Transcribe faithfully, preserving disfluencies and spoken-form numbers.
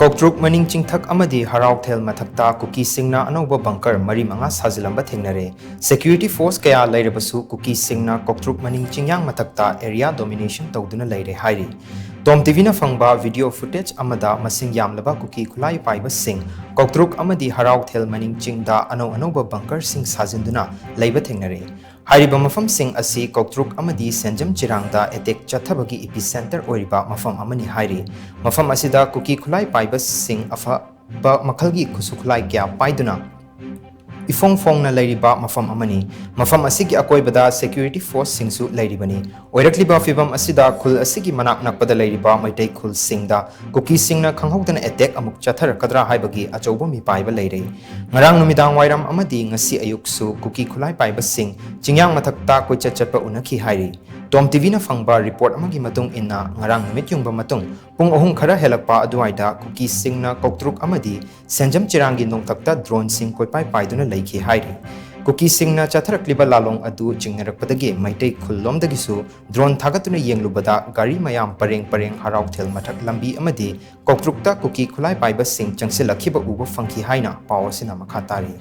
ꯀꯧꯇ꯭ꯔꯨꯛ ꯃꯅꯤꯡ ꯆꯤꯡꯊꯛ ꯑꯃꯗꯤ ꯍꯔꯥꯎꯊꯦꯜ ꯃꯊꯛꯇ ꯀꯨꯀꯤꯁꯤꯡꯅ ꯑꯅꯧꯕ ꯕꯪꯀꯔ ꯃꯔꯤ ꯃꯉꯥ ꯁꯥꯖꯤꯜꯂꯝꯕ ꯊꯦꯡꯅꯔꯦ꯫ ꯁꯦꯀ꯭ꯌꯨꯔꯤꯇꯤ ꯐꯣꯔꯁ ꯀꯌꯥ ꯂꯩꯔꯕꯁꯨ ꯀꯨꯀꯤꯁꯤꯡꯅ ꯀꯧꯇ꯭ꯔꯨꯛ ꯃꯅꯤꯡ ꯆꯤꯡꯌꯥꯡ ꯃꯊꯛꯇ ꯑꯦꯔꯤꯌꯥ ꯗꯣꯃꯤꯅꯦꯁꯟ ꯇꯧꯗꯨꯅ ꯂꯩꯔꯦ ꯍꯥꯏꯔꯤ꯫ ꯇꯣꯝ ꯇꯤꯚꯤꯅ ꯐꯪꯕ ꯚꯤꯗꯤꯑꯣ ꯐꯨꯇꯦꯖ ꯑꯃꯗ ꯃꯁꯤꯡ ꯌꯥꯝꯂꯕ ꯀꯨꯀꯤ ꯈꯨꯠꯂꯥꯏ ꯄꯥꯏꯕꯁꯤꯡ ꯀꯧꯇ꯭ꯔꯨꯛ ꯑꯃꯗꯤ ꯍꯔꯥꯎꯊꯦꯜ ꯃꯅꯤꯡ ꯆꯤꯡꯗ ꯑꯅꯧ ꯑꯅꯧꯕ ꯕꯪꯀꯔꯁꯤꯡ ꯁꯥꯖꯤꯟꯗꯨꯅ ꯂꯩꯕ ꯊꯦꯡꯅꯔꯦ꯫ ꯍꯥꯏꯔꯤꯕ ꯃꯐꯝꯁꯤꯡ ꯑꯁꯤ ꯀꯧꯇ꯭ꯔꯨꯛ ꯑꯃꯗꯤ ꯁꯦꯟꯖꯝ ꯆꯤꯔꯥꯡꯗ ꯑꯦꯇꯦꯛ ꯆꯠꯊꯕꯒꯤ ꯏꯄꯤ ꯁꯦꯟꯇꯔ ꯑꯣꯏꯔꯤꯕ ꯃꯐꯝ ꯑꯃꯅꯤ ꯍꯥꯏꯔꯤ꯫ ꯃꯐꯝ ꯑꯁꯤꯗ ꯀꯨꯀꯤ ꯈꯨꯠꯂꯥꯏ ꯄꯥꯏꯕꯁꯤꯡ ꯑꯐꯕ ꯃꯈꯜꯒꯤ ꯈꯨꯠꯁꯨ ꯈꯨꯠꯂꯥꯏ ꯀꯌꯥ ꯄꯥꯏꯗꯨꯅ ꯏꯐꯣꯡ ꯐꯣꯡꯅ ꯂꯩꯔꯤꯕ ꯃꯐꯝ ꯑꯃꯅꯤ꯫ ꯃꯐꯝ ꯑꯁꯤꯒꯤ ꯑꯀꯣꯏꯕꯗ ꯁꯦꯀ꯭ꯌꯨꯔꯤꯇꯤ ꯐꯣꯔꯁꯁꯤꯡꯁꯨ ꯂꯩꯔꯤꯕꯅꯤ꯫ ꯑꯣꯏꯔꯛꯂꯤꯕ ꯐꯤꯚꯝ ꯑꯁꯤꯗ ꯈꯨꯜ ꯑꯁꯤꯒꯤ ꯃꯅꯥꯛ ꯅꯛꯄꯗ ꯂꯩꯔꯤꯕ ꯃꯩꯇꯩ ꯈꯨꯜꯁꯤꯡꯗ ꯀꯨꯀꯤꯁꯤꯡꯅ ꯈꯪꯍꯧꯗꯅ ꯑꯦꯇꯦꯛ ꯑꯃꯨꯛ ꯆꯠꯊꯔꯛꯀꯗ꯭ꯔꯥ ꯍꯥꯏꯕꯒꯤ ꯑꯆꯧꯕ ꯃꯤꯄꯥꯏꯕ ꯂꯩꯔꯦ꯫ ꯉꯔꯥꯡ ꯅꯨꯃꯤꯗꯥꯡ ꯋꯥꯏꯔꯝ ꯑꯃꯗꯤ ꯉꯁꯤ ꯑꯌꯨꯛꯁꯨ ꯀꯨꯀꯤ ꯈꯨꯠꯂꯥꯏ ꯄꯥꯏꯕꯁꯤꯡ ꯆꯤꯡꯌꯥꯡ ꯃꯊꯛꯇ ꯀꯣꯏꯆꯠ ꯆꯠꯄ ꯎꯅꯈꯤ ꯍꯥꯏꯔꯤ꯫ ꯇꯣꯝ ꯇꯤꯚꯤꯅ ꯐꯪꯕ ꯔꯤꯄꯣꯔꯠ ꯑꯃꯒꯤ ꯃꯇꯨꯡ ꯏꯟꯅ, ꯉꯔꯥꯡ ꯅꯨꯃꯤꯠ ꯌꯨꯡꯕ ꯃꯇꯨꯡ ꯄꯨꯡ ꯑꯍꯨꯝ ꯈꯔ ꯍꯦꯜꯂꯛꯄ ꯑꯗꯨꯋꯥꯏꯗ ꯀꯨꯀꯤꯁꯤꯡꯅ ꯀꯧꯇ꯭ꯔꯨꯛ ꯑꯃꯗꯤ ꯁꯦꯟꯖꯝ ꯆꯤꯔꯥꯡꯒꯤ ꯅꯣꯡꯊꯛꯇ ꯗ꯭ꯔꯣꯟꯁꯤꯡ ꯀꯣꯏꯄꯥꯏ ꯄꯥꯏꯗꯨꯅ ꯂꯩꯈꯤ ꯍꯥꯏꯔꯤ꯫ ꯀꯨꯀꯤꯁꯤꯡꯅ ꯆꯠꯊꯔꯛꯂꯤꯕ ꯂꯥꯂꯣꯡ ꯑꯗꯨ ꯆꯤꯡꯅꯔꯛꯄꯗꯒꯤ ꯃꯩꯇꯩ ꯈꯨꯜꯂꯣꯝꯗꯒꯤꯁꯨ ꯗ꯭ꯔꯣꯟ ꯊꯥꯒꯠꯇꯨꯅ ꯌꯦꯡꯂꯨꯕꯗ ꯒꯥꯔꯤ ꯃꯌꯥꯝ ꯄꯔꯦꯡ ꯄꯔꯦꯡ ꯍꯔꯥꯎꯊꯦꯜ ꯃꯊꯛ ꯂꯝꯕꯤ ꯑꯃꯗꯤ ꯀꯧꯇ꯭ꯔꯨꯛꯇ ꯀꯨꯀꯤ ꯈꯨꯠꯂꯥꯏ ꯄꯥꯏꯕꯁꯤꯡ ꯆꯪꯁꯤꯜꯂꯛꯈꯤꯕ ꯎꯕ ꯐꯪꯈꯤ ꯍꯥꯏꯅ ꯄꯥꯎ ꯑꯁꯤꯅ ꯃꯈꯥ ꯇꯥꯔꯤ꯫